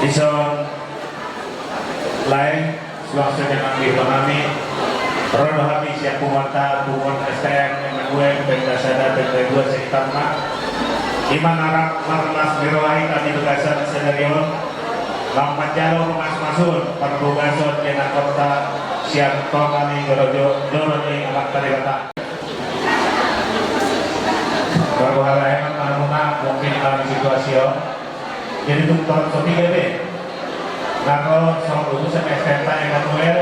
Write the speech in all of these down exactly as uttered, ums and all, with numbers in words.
Dison lae, suang songon na diboto nami, ro do hami sian punguanta, punguan S T M Emmanuel, Pemda sada, Pemda dua sekitarna. I ma na rap marlas ni roha hita di bagasan sadari on, lam manjalo pamasumasuon parbagason di anakkonta sian tonga ni joro, joro ni Amanta Debata. Marboha lae ma hamuna, mungkin dalam situasi on. Jadi tung torop so piga be na ro songon utusan S T M-ta Emmanuel,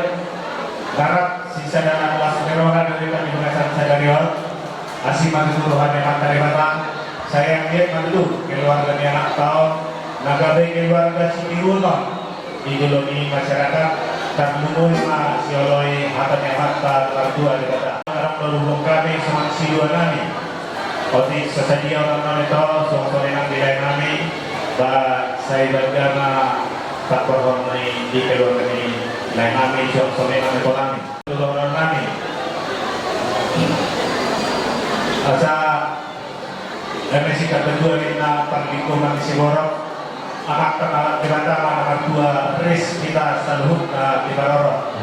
na rap sisada na las ni roha do hita di bagasan sadari on. Asi ma tutu roha ni Amanta Debata. Sai anggiat ma tutu keluarga ni anakta on na gabe keluarga sitiruon on di jolo ni masyarakat, tarlumobi ma sioloi hata ni Amanta Martua Debata. Adong do hubung hami songon silua nami. Otik so sadia on annon ito, songon songon i nang di lae nami, ba sai bangga ma taporhon ni di keluarga ni lae nami, songon songon i nang ito nami. Dohonon nami. Asa eme singkat berdua ninna parlinggoman ni siborok. Amanta Debata ma na martua ris hita saluhutna di parorot.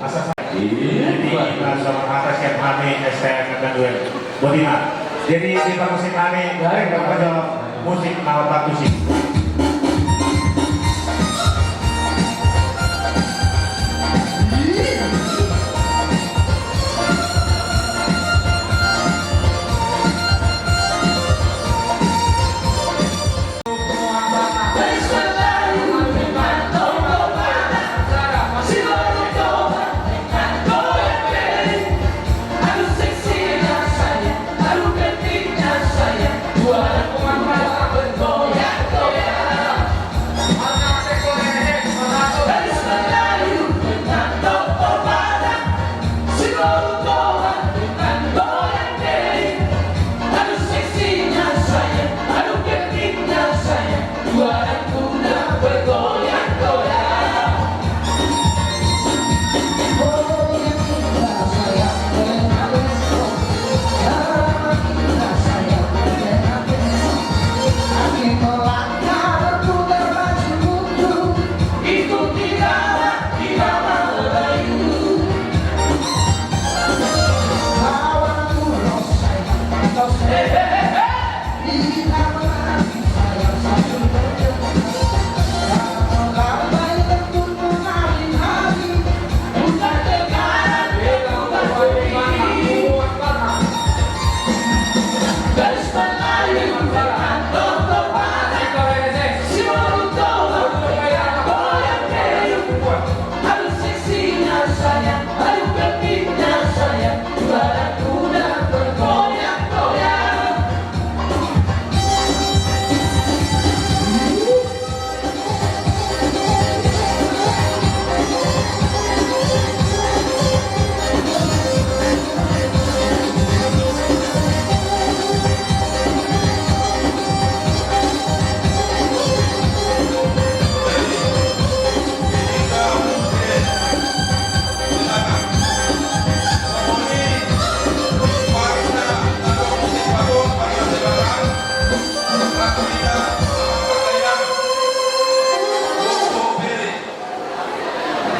Asa sa- Jadi, na songon hata sian hami S T M Emmanuel. Boti ma. Jadi, di parmusik nami, baik, baik, baik. Musik na bagus sih.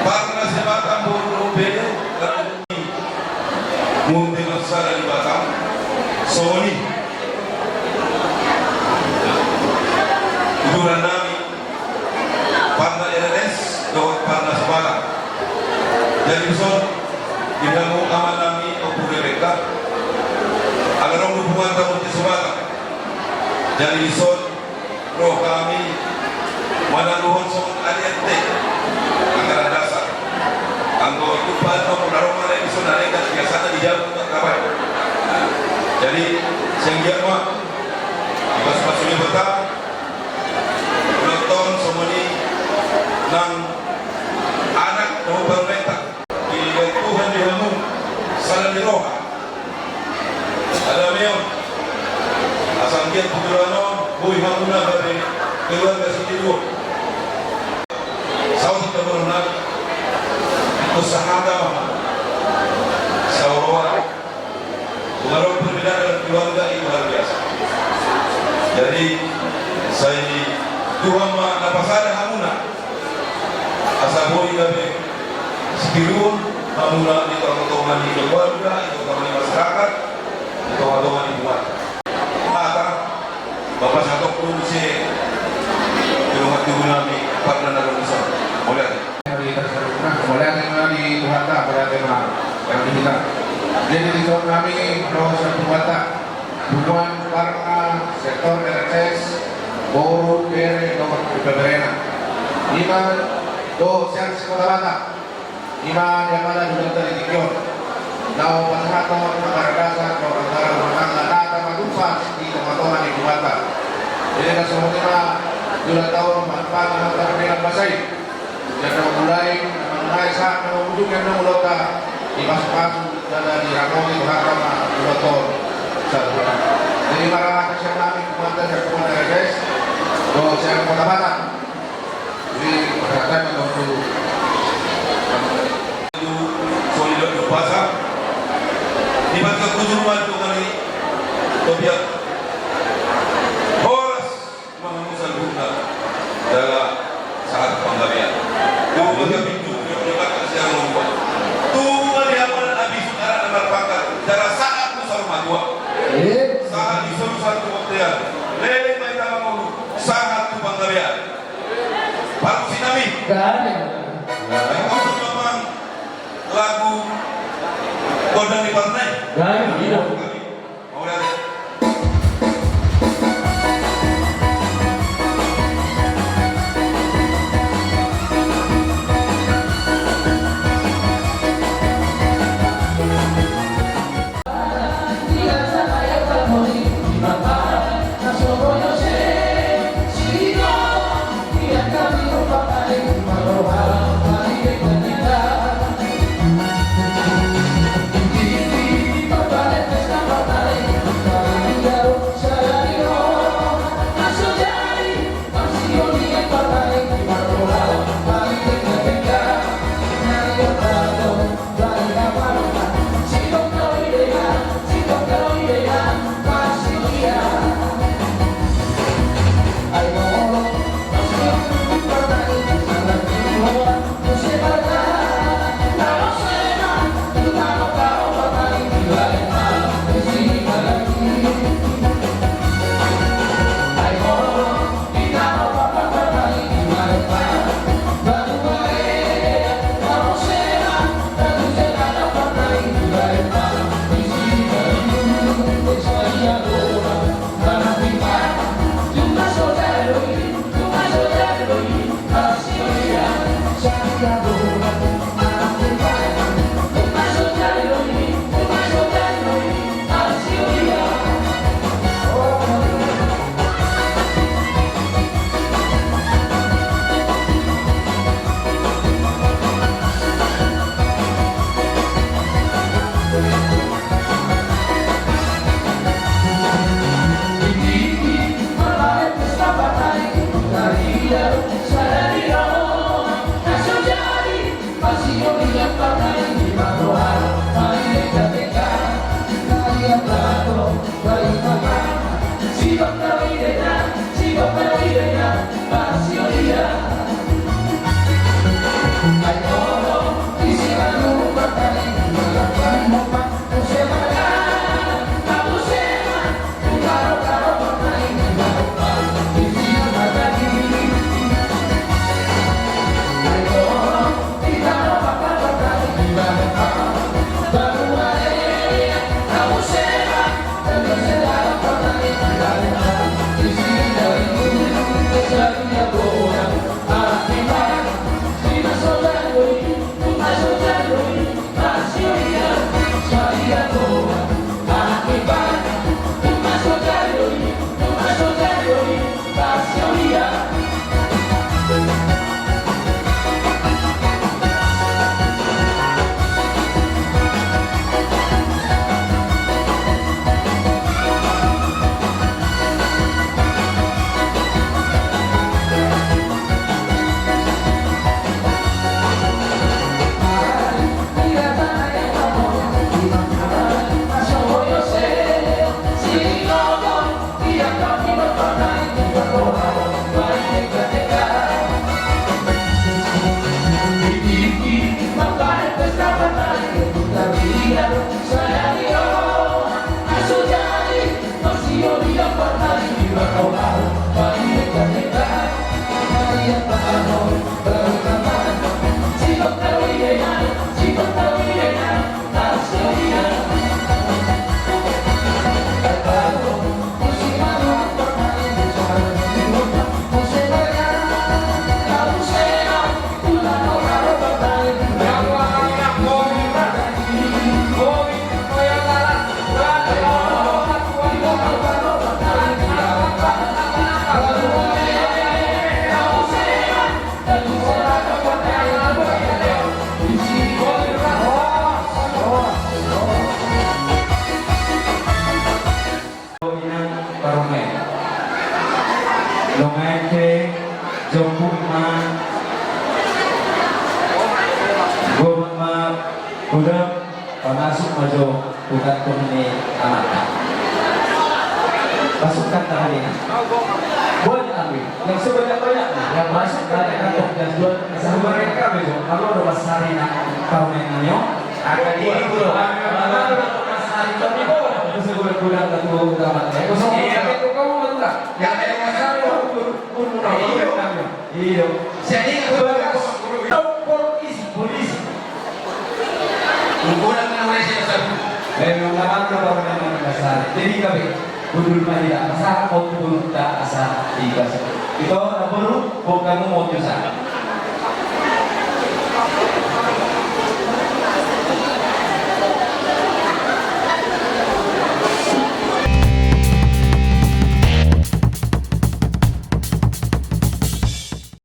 Parna Sebatang boru dohot pede, Mute Marsada di Batam, songon i. Uduran nami, Parna R R S dohot Parna Sebatang. Jadi dison, di hamu ama nami, Ompu Rebeka, ala adong do punguanta Mute Sebatang. Jadi dison, ro hami manangguhon songon A D R T anggaran dasar. Anggo tumpahon on, ro ma lae dison, na lae kan biasana di jabu, tak kabar. Jadi, sai anggiat ma dipasupasu Debata, ulang tahun songon i nang anak dohot parumaenta. Dibahen Tuhan di hamu sada ni roha. Adami on. Asa anggiat tu joloan on boi hamuna gabe keluarga sitiruon. Saut hita boruna. Ingkon sahata ma. Saoroan. Pengaruh perbedaan dalam keluarga itu luar biasa. Jadi, sai Tuhan ma na pasada hamuna. Di tongatonga ni keluarga, di tongatonga ni masyarakat, di tongatonga ni buat. Mata, Bapak Satokku, si Kedua Tibu nami, Pak Nana Rumisan. Boleh. Di atas rumah, boleh ada di Tuhanta, boleh ada ma, yang di kita. Jadi di tongatonga nami, dosa buat tak. Duduan, parna, sektor R X S, boru, bere, dohot beberena. Ima, do, sian sekota Batak. Ima, dia mana juga dari Tikion. Nau pasahat, nau pasahat, nau antara rumah tangga, nata matumpas, di tongatonga ni buat tak. Jadi, kasih hormat, dua tahun, manfaat, manfaat, manfaat, basai. Jala mulai, mulai saat na ujung na mulota, dipasupasu, jala diramoti, Tuhanta ma, mulota. Jadi, marahata sian nami, kumanta sian kumanta, guys. Dohot sian kota Batak. Jadi, perhatian untuk itu. Solidar berpuasa. Di balik kujur madu kali. Tobiak. Horas. Mangamusal buta jala sahat panggabean. Tung ma dia pintu, dia melekat siang lomba. Tung ma dia mana nabi sutara na marpangkat jala sahat tu saur matua. Sahat di solu sahat tu bontean. Leleng ma hita mangolu sahat tu panggabean. Parmusik nami. Gabe. Baik, kau mamang lagu gondang ni parna i. Gabe. Gomat ma, godang, pamasuk ma jo tu kantong ni amanta. Masukkan tangan ini. Buat kami yang sebanyak-banyaknya yang masuk dari kantong dan tujuan, sebenarnya kami jo, kalau ada pasar ini, kalau main nanya, akan ini dulu. Kalau ada pasar ini, kami bawa ke sebuah gudang atau utama. Ya, kosong. Iya, itu kamu betul. Ya, ada yang masalah, itu, itu, itu, itu. Iyo. Jadi, polisi, polisi. Ukuran na mulai siapa sabu? Memang lapan na baru memang dasar. Jadi, kami gundul ma hita, asa kau gundul ta, asa di basa. Ito na baru, kau kamu mau dosa.